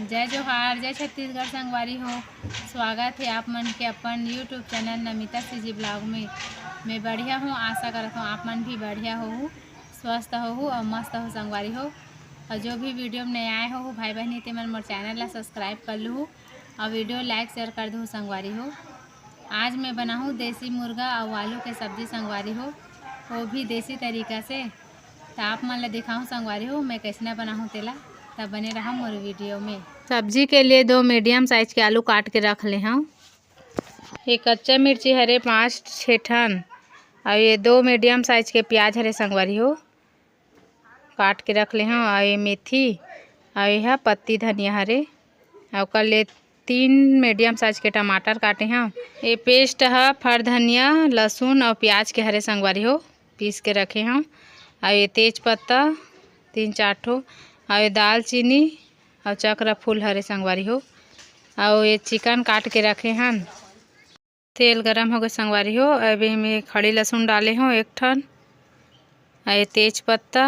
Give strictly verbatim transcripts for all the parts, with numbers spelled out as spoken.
जय जोहार, जय छत्तीसगढ़ संगवारी हो। स्वागत हे आप मन के अपन YouTube channel Namita CG blog में। मैं बढ़िया हूँ, आशा करत हूँ आप मन भी बढ़िया होहू, स्वस्थ होहू और मस्त हो संगवारी हो। और जो भी वीडियो में नया आए हो भाई बहनी, ते मन मोर चैनल ला सब्सक्राइब कर लूहू और वीडियो लाइक शेयर कर दूहू संगवारी हो। आज मैं बनाहूँ देसी मुर्गा और आलू के सब्जी संगवारी हो, वो भी देसी तरीका से। त आप मन ला दिखाहूँ संगवारी हो, मैं कैसना बनाहूँ तेला। त बने रहा मोर वीडियो में। सब्जी के लिए दो मीडियम साइज के आलू काट के रख ले हूँ। ये कच्चा मिर्ची हरे पाँच छः ठन, और ये दो मीडियम साइज के प्याज हरे संगवारी हो, काट के रख ले हूँ। और ये मेथी, और ये हा पत्ती धनिया हरे, और ओकर ले तीन मीडियम साइज के टमाटर काटे हूँ। ये पेस्ट ह फर धनिया, लहसुन और प्याज के हरे संगवारी हो, पीस के रखे हूँ। और ये तेज पत्ता तीन चार ठो, और ये दालचीनी और चक्र फूल हरे संगवारी हो। और ये चिकन काट के रखे हन। तेल गरम हो गए संगवारी हो, अब एमे खड़ी लहसुन डाले हो एक ठन, और ये तेज पत्ता,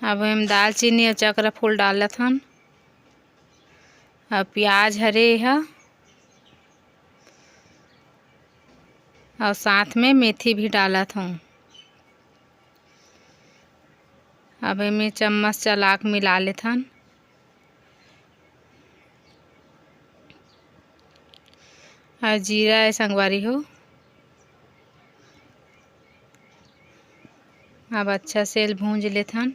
अब एम दालचीनी और चक्र फूल डालत हन, और प्याज हरे ह, और साथ में मेथी भी डालत हूँ। अब एमे चम्मच चला के मिला लेथन। और जीरा है संगवारी हो, अब अच्छा से भूंज लेथन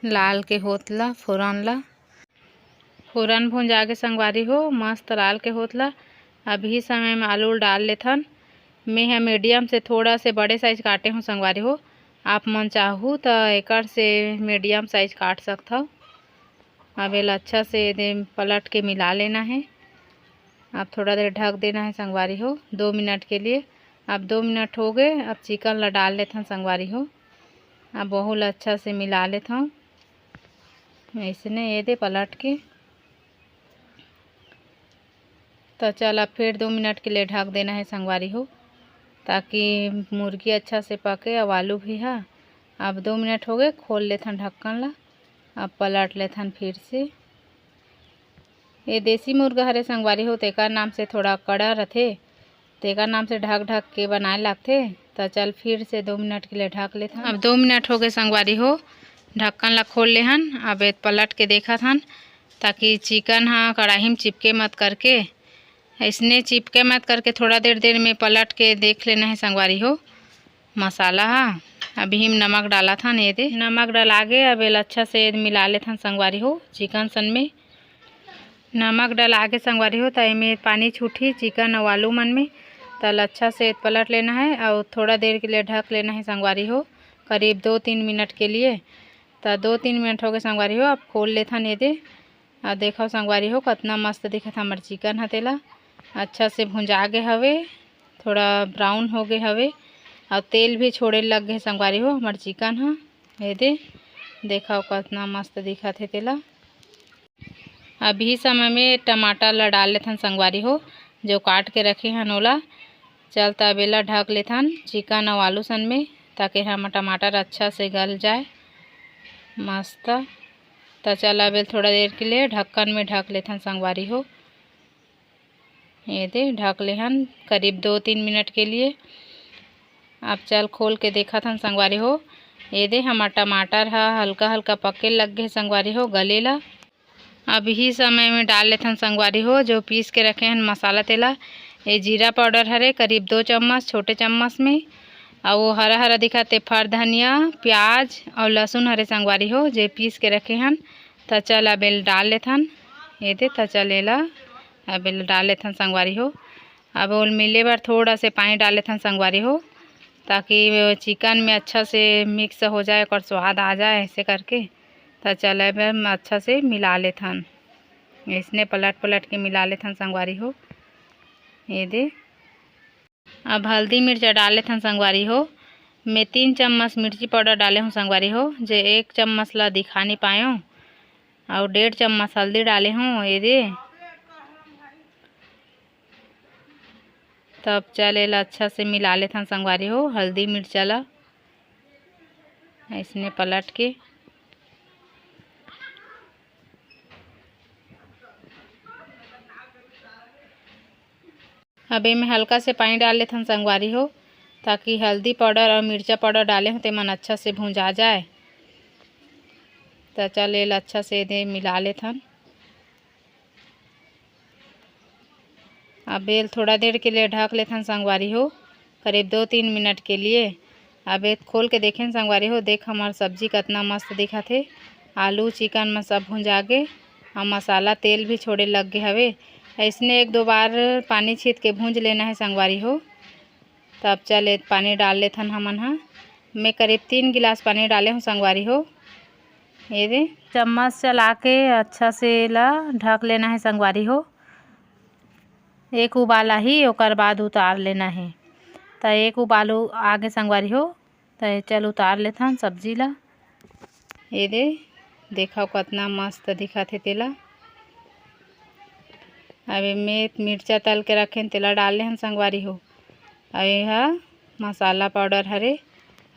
लाल के होत ला, फोरन ला। फोरन भुंजा के संगवारी हो, मस्त लाल के होत ला। अभी समय में आलू डाल लेथन। मैं ह मीडियम से थोड़ा से बड़े साइज काटे हूँ संगवारी हो, आप मन चाहू त एकर से मीडियम साइज काट सकथव। अब एला अच्छा से एदे पलट के मिला लेना है। अब थोड़ा देर ढक देना है संगवारी हो, दो मिनट के लिए। अब दो मिनट हो गए, अब चिकन ला डाल लेथन संगवारी हो। अब ओहू ला अच्छा से मिला लेथन ऐसने एदे पलट के। त चल अब फिर दो मिनट के लिए ढक देना है संगवारी हो, ताकि मुर्गी अच्छा से पके और आलू भी हा। अब दो मिनट हो गए, खोल लेथन ढक्कन ला, अब पलट लेथन फिर से। ये देसी मुर्गा हरे संगवारी हो, तेकर नाम से थोड़ा कड़ा रथे, तेकर नाम से ढक ढक के बनाए लागथे। त चल फिर से दो मिनट के लिए ढक लेथन। अब दो मिनट हो गए संगवारी हो, ढक्कन ला खोल लेहन। अब ए पलट के देखत हन, ताकि चिकन हा कढ़ाई में चिपके मत करके, ऐसने चिपके मत करके थोड़ा देर देर में पलट के देख लेना है संगवारी हो। मसाला हा अभी हम नमक डालत हन, एदे नमक डला गे। अब एला अच्छा से मिला लेथन संगवारी हो चिकन सन में। नमक डला गे संगवारी हो, त एमे पानी छूटही चिकन अउ आलू मन में। त एला अच्छा से पलट लेना है और थोड़ा देर के लिए ढक लेना है संगवारी हो, करीब दो तीन मिनट के लिए। त दो तीन मिनट हो गए संगवारी हो, अब खोल लेथन एदे। और देखो संगवारी हो, कितना मस्त दिखत हमर चिकन ह। तेला अच्छा से भुंजा गे हवे, थोड़ा ब्राउन हो गए हवे और तेल भी छोड़े लग गए संगवारी हो हमर चिकन ह। एदे देखो कितना मस्त दिखत है तेला। अभी समय में टमाटर ला डाल लेथन संगवारी हो, जो काट के रखे हन ओला। चल त अब एला ढक लेथन चिकन अउ आलू सन में, ताकि हम टमाटर अच्छा से गल जाए मस्त। त चल अब एला थोड़ा देर के लिए ढक्कन में ढक लेथन संगवारी हो। एदे ढक लेहन करीब दो तीन मिनट के लिए। अब चल खोल के देखत हन संगवारी हो, एदे हमर टमाटर ह हल्का हल्का पके लग गे संगवारी हो, गले ला। अब इही समय में डाल लेथन संगवारी हो जो पीस के रखे हन मसाला तेला। ये जीरा पाउडर हरे करीब दो चम्मच छोटे चम्मच में, अउ वो हरा हरा दिखत हे फर धनिया, प्याज अउ लहसुन हरे संगवारी हो जे पीस के रखे हन। त चल अब एला डाल लेथन, एदे त चल एला अब एला डाल लेथन संगवारी हो। अब ओल मिले बर थोड़ा से पानी डाल लेथन संगवारी हो, ताकि वो चिकन में अच्छा से मिक्स हो जाए, ओकर स्वाद आ जाए ऐसे करके। त चल अब हम अच्छा से मिला लेथन, इसने पलट पलट के मिला लेथन संगवारी हो। एदे अब हल्दी मिर्चा डाल लेथन संगवारी हो। मैं तीन चम्मच मिर्ची पाउडर डाले हूँ संगवारी हो, जे एक चम्मच ला दिखा नहीं पायो, और डेढ़ चम्मच हल्दी डाले हूँ एदे। तब चल एला अच्छा से मिला लेथन संगवारी हो हल्दी मिर्चा ला। ऐसने पलट के अब एमे हल्का से पानी डाल लेथन संगवारी हो, ताकि हल्दी पाउडर और मिर्चा पाउडर डाले हो तेमन अच्छा से भुंजा जाए। त चल एला अच्छा से दे मिला लेथन। अब एल थोड़ा देर के लिए ढक लेथन संगवारी हो, करीब दो तीन मिनट के लिए। अब एक खोल के देखेन संगवारी हो, देख हमार सब्जी कतना मस्त दिखत हे। आलू चिकन में सब भुंजा गे, और मसाला तेल भी छोड़े लग गे हवे। ऐसने एक दो बार पानी छीत के भूंज लेना है संगवारी हो। तब चल ए पानी डाल लेथन हमन ह। मैं करीब तीन गिलास पानी डाले हूँ संगवारी हो। ये दे चम्मच चला के अच्छा से ला ढक लेना है संगवारी हो। एक उबाल आही, ओकर बाद उतार लेना है। त एक उबाल उ-, आगे संगवारी हो, त चल उतार लेथन सब्जी ला। ये दे देखो कतना मस्त दिखत हे तेला। अब एमे मिर्चा तल के रखेन तेला डाल लेहन संगवारी हो। अब ये ह मसाला पाउडर हरे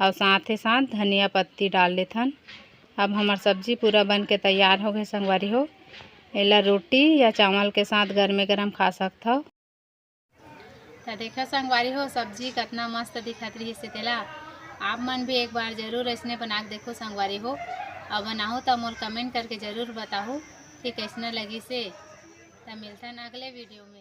और साथ ही साथ धनिया पत्ती डाल लेथन। अब हमार सब्जी पूरा बन के तैयार हो गए संगवारी हो। एला रोटी या चावल के साथ गरमे गरम खा सकथव। त देखा संगवारी हो, सब्जी कतना मस्त दिखत रहिस हे तेला। आप मन भी एक बार जरूर ऐसने बना के देखो संगवारी हो, और बनाहू त मोर कमेंट करके जरूर बताहू कि कैसना लगिस हे। त मिलथन अगले वीडियो में।